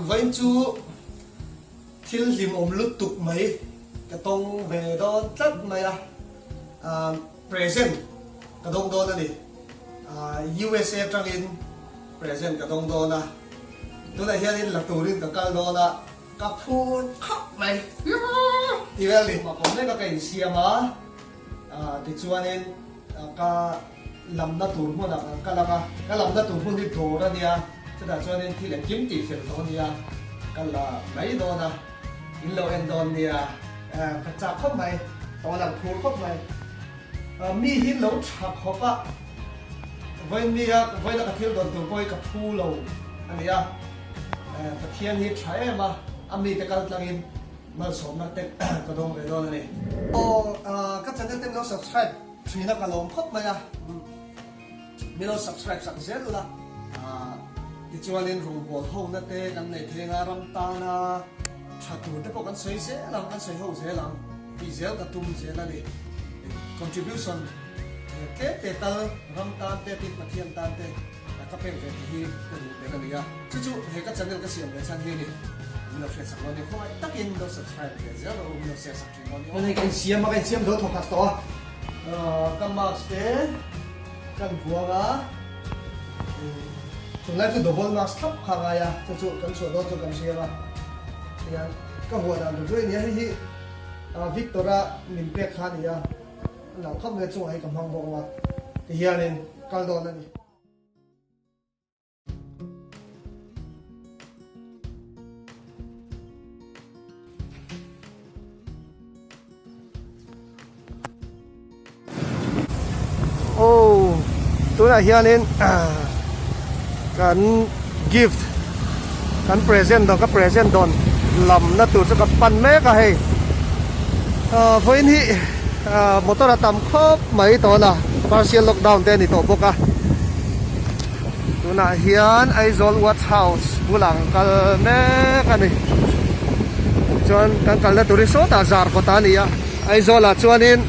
Vawiin chu thil hlimawm lutuk mai ka tawng ve dawn tlat mai a, present ka dawng dawn a ni. USA atangin present ka dawng dawn a, tunah hianin la turin ka kal dawn a, ka phur khawp mai ti vel ni. Ka awm mek a ka insiam a, tichuanin ka lamna tur hmunah kan kal ang a, ka lamna tur hmun hi dawr a nia, chutah chuanin thil engkim tih fel tawh a nia, ka la mai dawn a, in lo en dawn nia, ka chak khawp mai, ka aw lang phur khawp mai, mi hi lo tha khawp a, vawiin nia vawiina ka thil dawn tur pawh hi ka phu lo a nia, Pathian hi tha em a, a mite kal tlangin malsawmna te ka dawng ve dawn a ni. Aw ka channel te min lo subscribe. Thrina ka lawm khawp mai a, min lo subscribe sak zel ula, tichuanin rawngbawl hona te kan nei thei anga ram tana tha tur te pawh kan sawi zel ang, kan sawi ho zel ang tih zel ka tum zel a ni. Contribution tlem te tal ram tan te tin Pathian tan te ka pek ve tih hi ka duh ber a ni a, chu chu he ka channel ka siam ve chhan hi a ni. Min lo hriatsak lo a ni, khawngaih takin min lo subscribe ve zel rawh u, min lo share sak Hei ka insiam a, ka insiam zo thawkhat tawh a, ka mask te kan vuang a, tunlai chu double mask thlap kha a ngai a, chu chu kan chhuah dawn chu kan hriam a, tihian ka vuah dan tur chu hei nia, hei hi Victor-a min pek kha a ni a, a nalh khawp mai a chungah hi ka hmang bawk ang a, tihianin kal dawn a ni. Aw tunah hianin kan gift kan present dawn ka present dawn lamna tur chu ka pan mek a hei vawiin hi motor a tam khawp mai tawh a partial lockdown te a ni tawh bawk a. Tunah hian Aizawl Watch House bulah kan kal mek a ni. Chuan kan kalna tur hi sawtah zar kawt a ni a. Aizawlah chuanin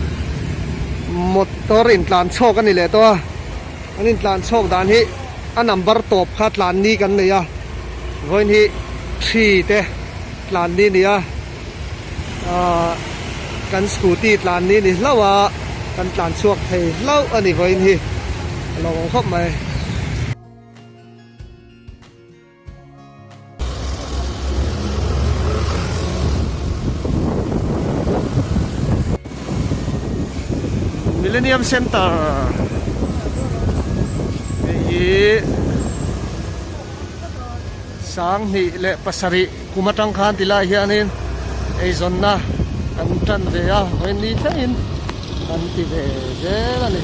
motor intlan chhawk a ni leh tawh a. An intlan chhawk dan hi a number tawp kha tlan ni kan nei a. Vawiin hi thi te tlan ni a ni a. Ahh kan scooty tlan ni ni hlauh a kan tlan chhuak thei hlauh a ni vawiin hi a lo awm khawp mai. Millennium Center hei hi 2007 kum atang khan ti lai hianin eizawnna kan tan ve a vawiin ni thlengin kan ti ve zel a ni.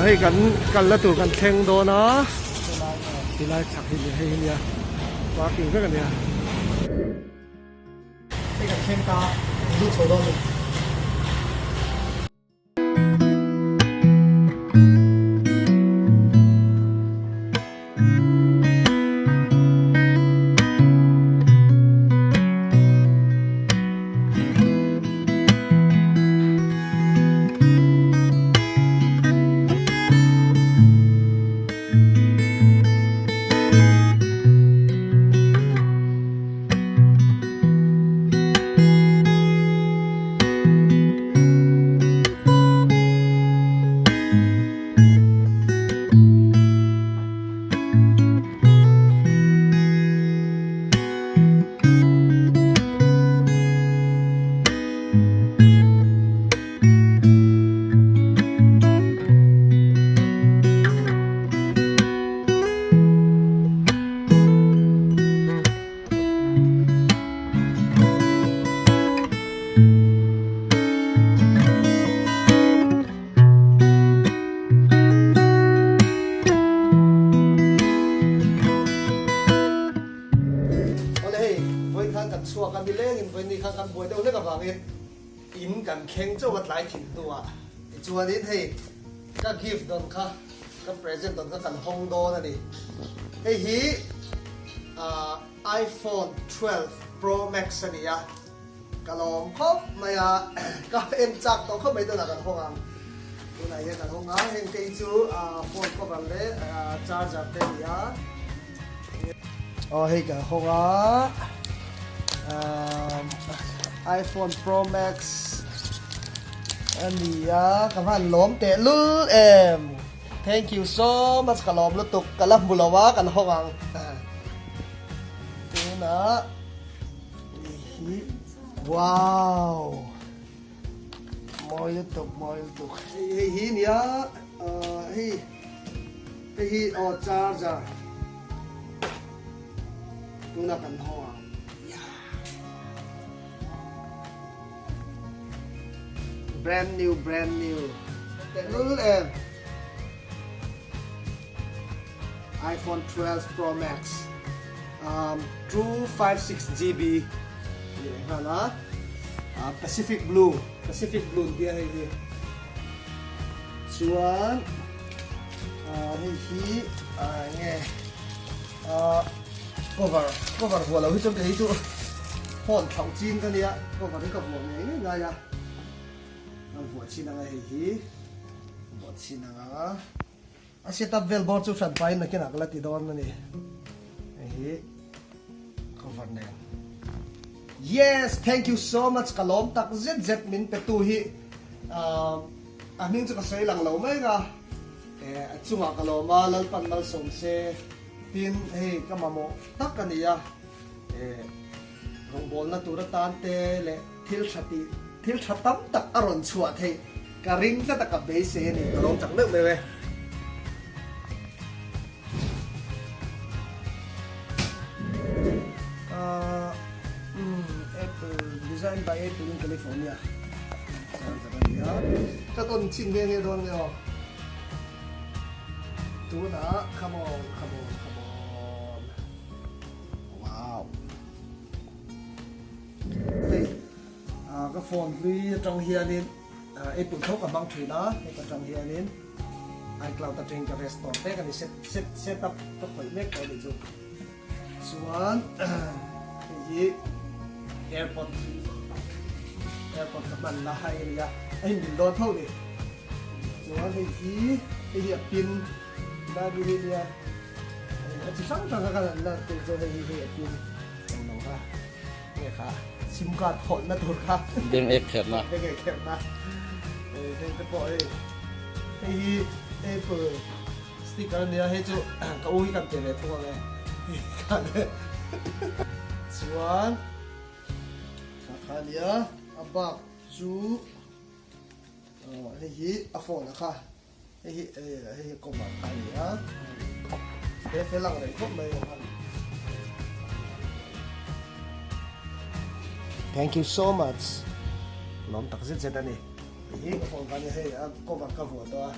Hei kan kalna tur kan thleng dawn a tilai chhak hi hei hi nia parking vek a nia. Hei kan thleng ta an lut chho dawn a ni. Awle hei, vawiin khan kan chhuak a, nilengin vawiin ni khan kan buai deuh hlek avangin in kan thleng chauh a tlai thin hnuah tichuanin hei ka gift dawn kha. Kan present dawn kha kan hawng dawn a ni. Hei hi iPhone 12 Pro Max a ni a, ka lawm khawp mai a, ka en chak tawh khawp mai tunah kan hawng ang. Tunah hian kan hawng a, heng te hi chu phone cover leh charger te a ni a. Aw hei kan hawng a, iPhone Pro Max a ni a, ka van lawm teh lul em. Thank you so much ka lawm lutuk ka la hmu lo a kan hawng ang tunah hi wow mawi lutuk mawi lutuk hei hi nia hei hei hi aw charger tunah kan hawng ang Brand new brand new Tehlul em iPhone 12 Pro Max um, 256 GB ni leh nghal a uh, Pacific Blue Pacific Blue tia hei hi chuan uh, hei hi uh, nge uh, Cover cover vuah lo hi chuan kei chu phone thlauh chin ka nia cover hi ka vuah ngei ngei ngai a ka vuah chin anga hei hi vuah chin anga a set up vel bawr chu hran pahin nakinah ka la ti dawn a ni hei hi cover nen yes thank you so much ka lawm tak zet zet min pe tu hi a hming chu ka sawi lang lo mai nga a chungah ka lawm a Lalpan malsawm se. Tin, hei ka mamawh tak a ni a, eh, rawngbawlna tur atan te leh thil tha tih, thil tha tam tak a rawn chhuah theih ka ring tlat a, ka beisei a ni, ka lawm chak meuh meuh e. Ah, umm, Apple, designed by Apple in California, charger a ni a, ka tawn chhin nghe nghe dawn nge aw. Tunah come on come on come on wow hei ka phone hlui atang hianin apple tho ka hmang thin a hei ka tang hianin icloud atangin ka restore vek ani set set set up ka khawih mek tawh anih chu chuan hei hi airpod airpod ka hman lai a nia a inbil dawn tho ni chuan hei hi hei hi a pin bible hi nia a chi hrang hrang kha kan han lan tur chuan hei hi hei a pin englo kha nge kha sim card hawlhna tur kha beng ek kherhna beng ek kherhna hei te pawh hei hei hi apple Sticker a nia hei chu ka u hi kan pe ve thung ang e chuan kha kha a nia a bak chu hei hi a phone a kha hei hi hei hi cover kha a nia he fel ang reng khawp mai Thank you so much lawm tak zet zet a ni hei hi ka phone kha a nia hei a cover ka vuah tawh a.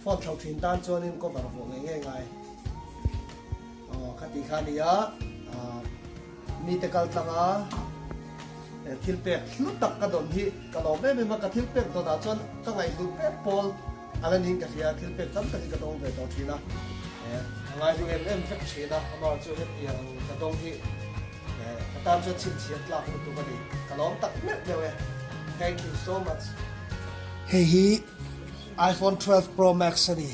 Phone thlo thin tan chuanin cover vuah ngei ngei ngai. Aw kha ti kha nia mite kal tlang a thil pek hlu tak ka dawn hi ka lawm em em a ka thil pek dawn ah chuan ka ngaihhlut ber pawl a la niin ka hria thil pek tam takin ka dawng ve tawh thin a ka ngaihlu em em vek thin a amah chu hetiang ka dawng hi ka tan chuan chhinchhiah tlak lutuk a ni ka lawm tak meuh meuh e thank you so much. Hei hi iPhone 12 Pro Max a ni.